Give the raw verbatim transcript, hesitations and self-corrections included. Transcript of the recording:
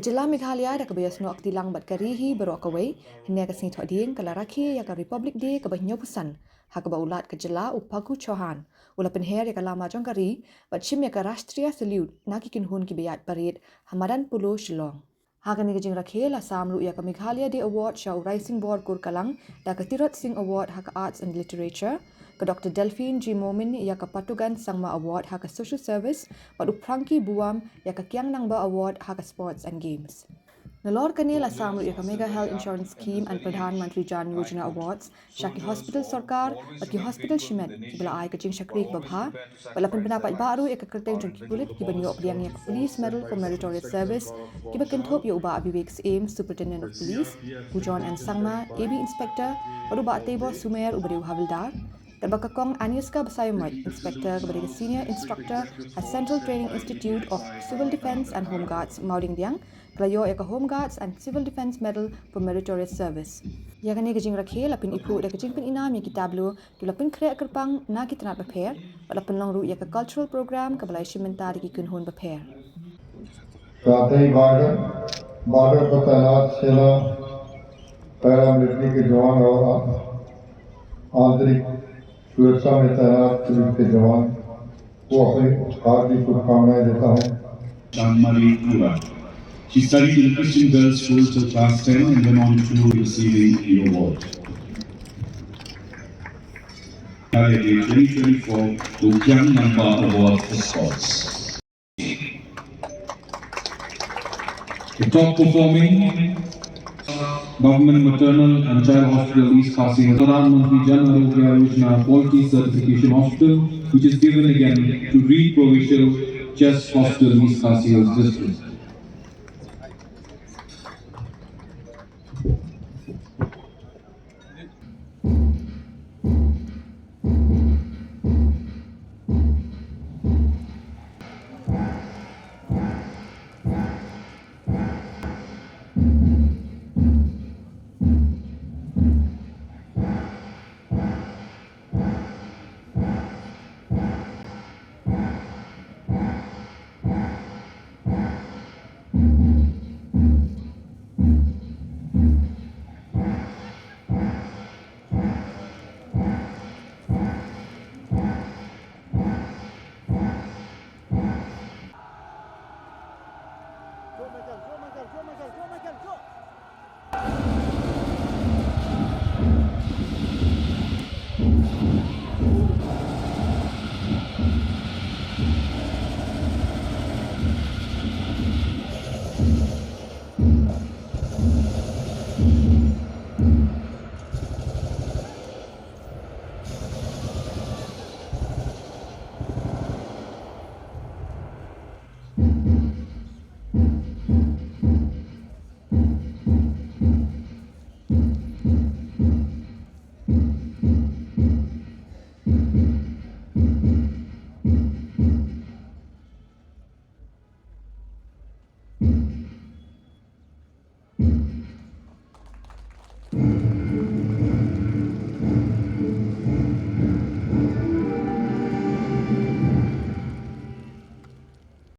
Jylla Meghalaya da kaba ïasnoh kti lang bad ka ri hi baroh kawei, hynne ka sngi Thohdieng ka la rakhe ïa ka Republic Day kaba hynñiewphew san, ha kaba u Lat ka jylla u Phagu Chauhan u la pynher ïa ka lama jong ka ri bad shim ïa ka Rashtriya Salute na ki kynhun kiba ïaid parade ha Madan Polo, Shillong. Ha kane ka jingrakhe la sam ruh ïa ka Meghalaya Day Award sha u Raising Bor Kurkalang da ka Tirot Singh Award ha ka Arts and Literature, ka Doctor Delphine G Momin ïa ka Patugan Sangma Award ha ka Social Service, bad u Frankie Buam ïa ka Kiang Nangbah Award ha ka Sports and Games. Nalor kane la sam ruh ïa ka Mega Health Insurance Scheme and Pradhan Mantri Jan Yojana Awards sha ki hospital sorkar bad ki hospital shimet kiba la ai ka jingshakri kaba bha, bad la pynbna paidbah ruh ïa ka kyrteng jong ki pulit kiban ïoh pdiang ïa ka Police Medal for Meritorious Service, kiba kynthup ïa u Bah Vivek Syiem, Superintendent of Police, u John M Sangma, A B Inspector, bad u Bah Teibor Sumer, uba dei u Havildar. Katba ka Kong Aniska Basaiawmoit, Inspector kaba dei ka Senior Instructor ha Central Training Institute of Civil Defence and Home Guards, Mawdiangdiang, ka la ïoh ïa ka Home Guards and Civil Defence Medal for Meritorious Service. Ïa kane ka jingrakhe la pyniphuh da ka jingpyninam ïa ki tableau kiba la pynkhreh kyrpang na ki tnat bapher, bad la pynlong ruh ïa ka cultural program kaba la ïashim bynta da ki kynhun bapher. साथ ही बॉर्डर, बॉर्डर पर तैनात सेना, पैरामिलिट्री के जवान और आंतरिक सुरक्षा में तैनात पुलिस के जवान को अपनी हार्दिक शुभकामनाएं देता हूं। Shanmari Kura. She studied in Christian Girls School till class ten and went on to receiving the award. Meghalaya Day twenty twenty-four, the Kiang Nangbah Award for Sports. The top performing Government Maternal and Child Hospital East Khasi Hills, Pradhan Mantri Jan Arogya Yojana Quality Certification Hospital, which is given again to Reid Provincial Chest Hospital, East Khasi Hills District.